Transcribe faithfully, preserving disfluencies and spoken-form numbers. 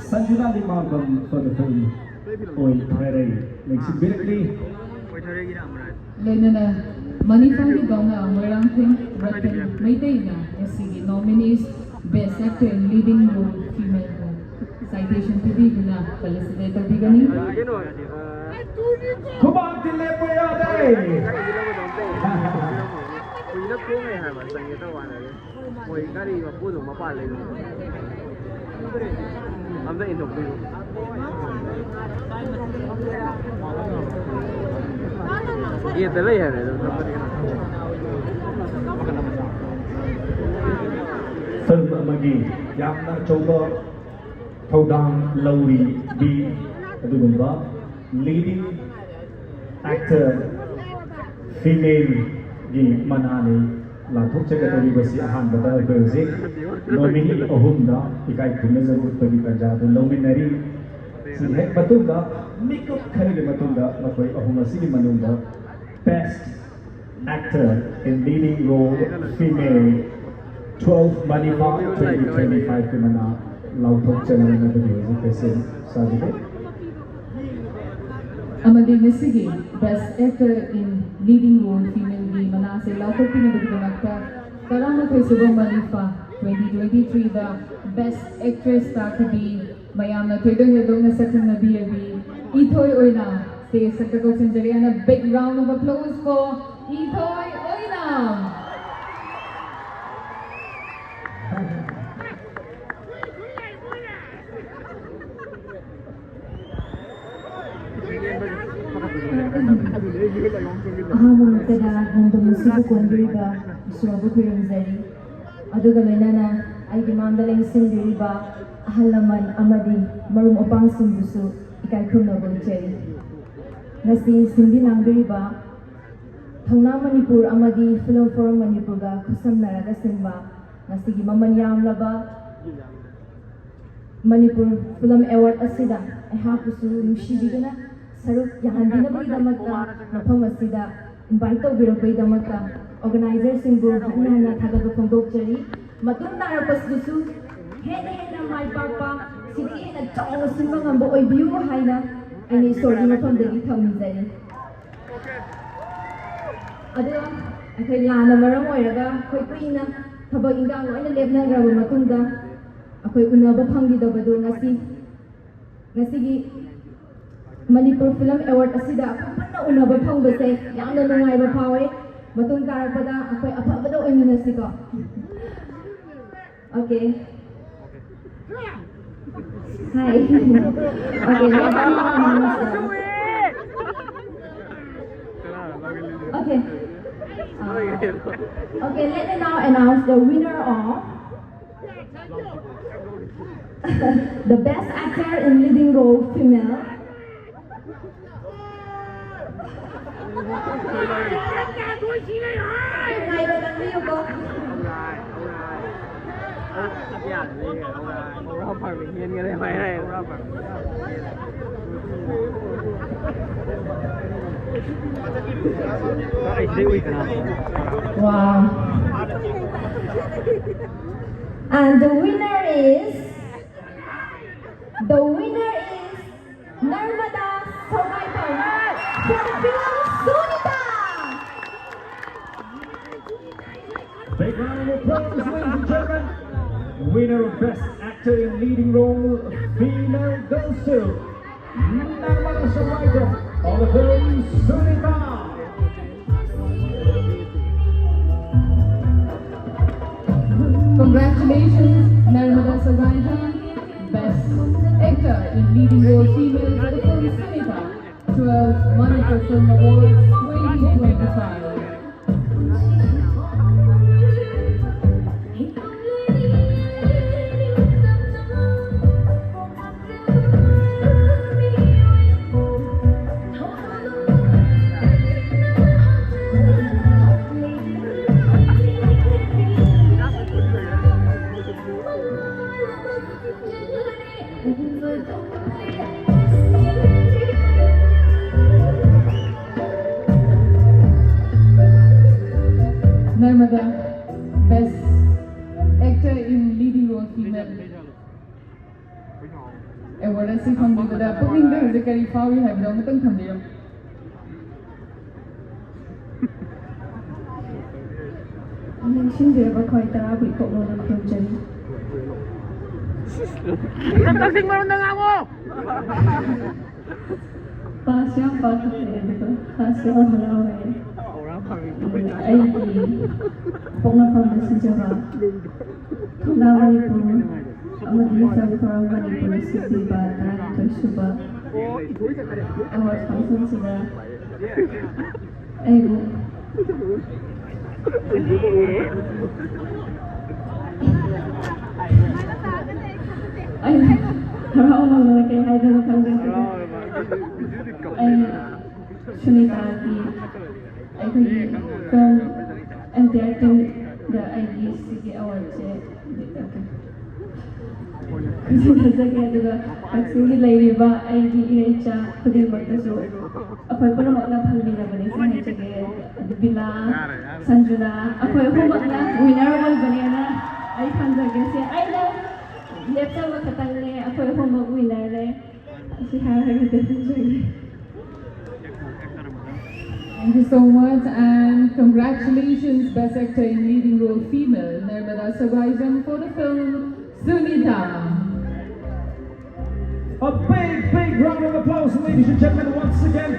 ꯁꯟꯖꯨꯅꯥ ꯂꯤꯃꯥꯕꯝ for the film ꯑꯣꯏꯊꯔꯩ ꯂꯦꯡꯁꯤꯟꯕꯤꯔꯛꯂꯤ꯫ ꯂꯣꯏꯅꯅ ꯃꯅꯤꯄꯨꯔꯒꯤꯗꯧꯅ ꯃꯣꯏꯔꯥꯡꯊꯦꯝ ꯔꯇꯟ ꯃꯩꯇꯩꯅ ꯉꯁꯤꯒꯤ nominees Best Actor in Leading Role Female ꯕꯨ citation ꯄꯤꯕꯤꯗꯨꯅ felicitate ꯇꯧꯕꯤꯒꯅꯤ꯫ ꯈꯨꯕꯥꯛꯇꯤ ꯂꯦꯞꯄ ꯌꯥꯗꯦ꯫ ꯀꯨꯏꯅ ꯈꯣꯡꯉꯦ ꯍꯥꯏꯕ, ꯆꯪꯒꯦ ꯇꯧꯕ ꯋꯥꯅꯤ꯫ ꯃꯣꯏ ꯒꯥꯔꯤ ꯃꯄꯨꯗꯣ ꯃꯄꯥꯟ ꯂꯩꯕꯅꯦ꯫ ꯑꯝꯇ ꯏꯟꯊꯣꯛꯄꯤꯌꯨ꯫ ꯒꯦꯠꯇ ꯂꯩ ꯍꯥꯏꯔꯦ ꯑꯗꯨꯝ ꯊꯝꯕꯗꯤ ꯀꯩꯅꯣ꯫ ꯐꯤꯜꯝ ꯑꯃꯒꯤ ꯌꯥꯝꯅ ꯑꯆꯧꯕ ꯊꯧꯗꯥꯡ ꯂꯧꯔꯤꯕꯤ ꯑꯗꯨꯒꯨꯝꯕ leading actor femaleꯒꯤ ꯃꯅꯥꯅꯤ ꯂꯥꯎꯊꯣꯛꯆꯒꯗꯧꯔꯤꯕꯁꯤ꯫ ꯑꯍꯥꯟꯕꯗ ꯑꯩꯈꯣꯏ ꯍꯧꯖꯤꯛ nominee ꯑꯍꯨꯝꯗ ꯏꯀꯥꯏ ꯈꯨꯝꯅꯖꯕ ꯎꯠꯄꯒꯤ ꯇꯥꯟꯖꯥ ꯑꯗꯨ ꯂꯧꯃꯤꯟꯅꯔꯤ꯫ ꯁꯤ ꯍꯦꯛ ꯃꯇꯨꯡꯗ, ꯃꯤꯀꯨꯞ ꯈꯔꯒꯤ ꯃꯇꯨꯡꯗ, ꯃꯈꯣꯏ ꯑꯍꯨꯝ ꯑꯁꯤꯒꯤ ꯃꯅꯨꯡꯗ Best Actor in Leading Role Female twelve Manipur twenty twenty-five ꯀꯤ ꯃꯅꯥ ꯂꯥꯎꯊꯣꯛꯆꯅꯕꯒꯤ ꯍꯧꯖꯤꯛ ꯄꯦꯁꯦꯟ ꯁꯥꯕꯤꯔꯦ꯫ ꯑꯃꯗꯤ ꯉꯁꯤꯒꯤ Best Actor in Leading Role Femaleꯒꯤ ꯃꯅꯥꯁꯦ ꯂꯥꯎꯊꯣꯛꯄꯤꯅꯕꯒꯤꯗꯃꯛꯇ ꯇꯔꯥꯃꯥꯊꯣꯏ ꯁꯨꯕ ꯃꯅꯤꯄꯥ twenty twenty-threeꯗ Best Actress ꯇꯥꯈꯤꯕꯤ, ꯃꯌꯥꯝꯅ ꯊꯣꯏꯗꯣꯛ ꯍꯦꯟꯗꯣꯛꯅ ꯁꯛꯈꯪꯅꯕꯤꯔꯕꯤ ꯏꯊꯣꯏ ꯑꯣꯏꯅꯥꯝ stage ꯁꯛꯇ ꯀꯧꯁꯤꯟꯖꯔꯤ꯫ And a big round of applause for ꯏꯊꯣꯏ ꯑꯣꯏꯅꯥꯝ꯫ ꯑꯍꯥꯟꯕ ꯃꯛꯇꯗ ꯂꯝꯗꯝ ꯑꯁꯤꯕꯨ ꯀꯣꯟꯕꯤꯔꯤꯕ ꯏꯁꯣꯔꯕꯨ ꯈꯨꯔꯨꯝꯖꯔꯤ꯫ ꯑꯗꯨꯒ ꯂꯣꯏꯅꯅ ꯑꯩꯒꯤ ꯃꯥꯡꯗ ꯂꯦꯡꯁꯤꯟꯕꯤꯔꯤꯕ ꯑꯍꯜ ꯂꯃꯟ ꯑꯃꯗꯤ ꯃꯔꯨꯞ ꯃꯄꯥꯡꯁꯤꯡꯕꯨꯁꯨ ꯏꯀꯥꯏ ꯈꯨꯝꯅꯕ ꯎꯠꯆꯔꯤ꯫ ꯉꯁꯤ ꯁꯤꯟꯕꯤ ꯂꯥꯡꯕꯤꯔꯤꯕ ꯊꯧꯅꯥ ꯃꯅꯤꯄꯨꯔ ꯑꯃꯗꯤ Film Forum ꯃꯅꯤꯄꯨꯔꯒ ꯈꯨꯠꯁꯝꯅꯔꯒ ꯁꯤꯟꯕ ꯉꯁꯤꯒꯤ ꯃꯃꯜ ꯌꯥꯝꯂꯕ ꯃꯅꯤꯄꯨꯔ Film Award ꯑꯁꯤꯗ ꯑꯩꯍꯥꯛꯄꯨꯁꯨ ꯅꯨꯡꯁꯤꯕꯤꯗꯨꯅ ꯁꯔꯨꯛ ꯌꯥꯍꯟꯕꯤꯅꯕꯒꯤꯗꯃꯛꯇ ꯃꯐꯝ ꯑꯁꯤꯗ invite ꯇꯧꯕꯤꯔꯛꯄꯒꯤꯗꯃꯛꯇ organizerꯁꯤꯡꯕꯨ ꯍꯟꯅ ꯍꯟꯅ ꯊꯥꯒꯠꯄ ꯐꯣꯡꯗꯣꯛꯆꯔꯤ꯫ ꯃꯇꯨꯡ ꯇꯥꯔꯛꯄꯁꯤꯗꯁꯨ ꯍꯦꯟꯅ ꯍꯦꯟꯅ ꯃꯥꯏ ꯄꯥꯛꯄ, ꯁꯤꯗꯒꯤ ꯍꯦꯟꯅ ꯆꯥꯎꯅ ꯁꯤꯟꯕ ꯉꯝꯕ ꯑꯣꯏꯕꯤꯌꯨ ꯍꯥꯏꯅ ꯑꯩꯅ ꯏꯁꯣꯔꯒꯤ ꯃꯐꯝꯗꯒꯤ ꯊꯧꯅꯤꯖꯔꯤ꯫ ꯑꯗꯨꯒ ꯑꯩꯈꯣꯏ ꯂꯥꯟꯅ ꯃꯔꯝ ꯑꯣꯏꯔꯒ ꯑꯩꯈꯣꯏ ꯀꯨꯏꯅ ꯊꯕꯛ ꯏꯟꯈꯥꯡ ꯂꯣꯏꯅ ꯂꯦꯞꯅꯈ꯭ꯔꯕ ꯃꯇꯨꯡꯗ ꯑꯩꯈꯣꯏ ꯎꯅꯕ ꯐꯪꯈꯤꯗꯕꯗꯨ ꯉꯁꯤ, ꯉꯁꯤꯒꯤ ꯃꯅꯤꯄꯨꯔ ꯐꯤꯂꯝ ꯑꯦꯋꯥꯔꯗ ꯑꯁꯤꯗ ꯑꯩꯈꯣꯏ ꯄꯨꯟꯅ ꯎꯅꯕ ꯐꯪꯕꯁꯦ ꯌꯥꯝꯅ ꯅꯨꯡꯉꯥꯏꯕ ꯐꯥꯎꯋꯦ꯫ ꯃꯇꯨꯡ ꯇꯥꯔꯛꯄꯗ ꯑꯩꯈꯣꯏ ꯑꯐꯕꯗ ꯑꯣꯏꯃꯤꯟꯅꯁꯤꯀꯣ꯫ Okay. Hi. Okay, let me announce the, okay. Uh, okay, let me now announce the winner of the best actor in leading role female. ꯉꯥꯏꯕ ꯉꯝꯕꯤꯌꯨꯀꯣ꯫ Wow. And the winner is, the winner is Narmada Sogaitong for the film Sunita. Big round of applause, ladies and gentlemen. Winner of Best Actor in Leading Role, Female Goes to Narmada Sogaitong on the film Sunita. Congratulations, Narmada Sogaitong, Best Actor in Leading Role Female for the film Sunita, twelve Manipur Film Awards twenty twenty-five. Narmada, Best Actor in Leading Role Female. Award ꯑꯁꯤ ꯐꯪꯕꯤꯕꯗ ꯄꯨꯛꯅꯤꯡꯗ ꯍꯧꯖꯤꯛ ꯀꯔꯤ ꯐꯥꯎꯔꯤ ꯍꯥꯏꯕꯗꯣ ꯑꯃꯨꯛꯇꯪ ꯊꯝꯕꯤꯔꯝꯃꯨ꯫ ꯅꯤꯡꯁꯤꯡꯕꯤꯔꯕ ꯈ꯭ꯋꯥꯏ ꯇꯔꯥꯕꯨ ꯏꯀꯣꯛꯅꯣꯅ ꯈꯨꯔꯨꯝꯖꯔꯤ꯫ ꯀꯛꯆꯤꯡ ꯃꯔꯣꯟꯗ ꯉꯥꯡꯉꯣ꯫ Pass ꯌꯥꯝ ꯄꯥꯊꯣꯛꯑꯦ ꯑꯗꯨꯒ ꯀ꯭ꯂꯥꯁ ꯌꯥꯝ ꯍꯔꯥꯎꯔꯦ꯫ ꯎꯝ, ꯑꯩꯒꯤ ꯄꯣꯛꯅꯐꯝꯗ ꯁꯤꯖꯕ ꯊꯧꯅꯥ ꯃꯅꯤꯄꯨꯔ ꯑꯃꯗꯤ ꯐꯝꯐꯝ ꯃꯅꯤꯄꯨꯔ ꯑꯁꯤ ꯄꯤꯕ ꯇꯔꯥꯅꯤꯊꯣꯏ ꯁꯨꯕ ꯑꯦꯋꯥꯔꯗ ꯐꯪꯁꯟꯁꯤꯗ ꯑꯩꯕꯨ ꯑꯩ ꯍꯔꯥꯎꯃꯟꯗꯅ ꯀꯩ ꯍꯥꯏꯗꯣꯏꯅꯣ ꯈꯪꯗꯦ꯫ ꯑꯩ ꯁꯨꯅꯤꯇꯥꯒꯤ ꯑꯩꯈꯣꯏꯒꯤ ꯐꯤꯂꯝ ꯑꯦꯟꯇꯤꯌꯥꯔ ꯇꯤꯝꯗ ꯑꯩꯒꯤ ꯁꯤꯒꯤ ꯑꯦꯋꯥꯔꯗꯁꯦ ꯈꯨꯖꯤꯟꯅꯖꯒꯦ꯫ ꯑꯗꯨꯒ ꯀꯛꯆꯤꯡꯒꯤ ꯂꯩꯔꯤꯕ ꯑꯩꯒꯤ ꯏꯔꯩꯆꯥ ꯈꯨꯗꯤꯡꯃꯛꯇꯁꯨ ꯑꯩꯈꯣꯏ ꯄꯨꯝꯅꯃꯛꯅ ꯐꯪꯃꯤꯟꯅꯕꯅꯤ ꯁꯤ ꯍꯥꯏꯖꯒꯦ꯫ ꯑꯗꯨ ꯕꯤꯂꯥ, ꯁꯟꯖꯨꯅꯥ, ꯑꯩꯈꯣꯏ ꯑꯍꯨꯝꯃꯛꯅ ꯋꯤꯟꯅꯔ ꯑꯣꯏꯕꯅꯦꯅ ꯑꯩ ꯊꯝꯖꯒꯦ꯫ ꯁꯤ ꯑꯩꯅ ꯂꯦꯞꯆꯕ ꯈꯛꯇꯪꯅꯦ, ꯑꯩꯈꯣꯏ ꯑꯍꯨꯝꯃꯛ ꯋꯤꯟꯅꯔꯅꯦ꯫ ꯑꯁꯤ ꯍꯥꯏꯔꯒ ꯊꯝꯖꯒꯦ꯫ Thank you so much and congratulations, Best Actor in Leading Role Female, Narmada Sagaijam for the film Sunita. A big, big round of applause, ladies and gentlemen, once again.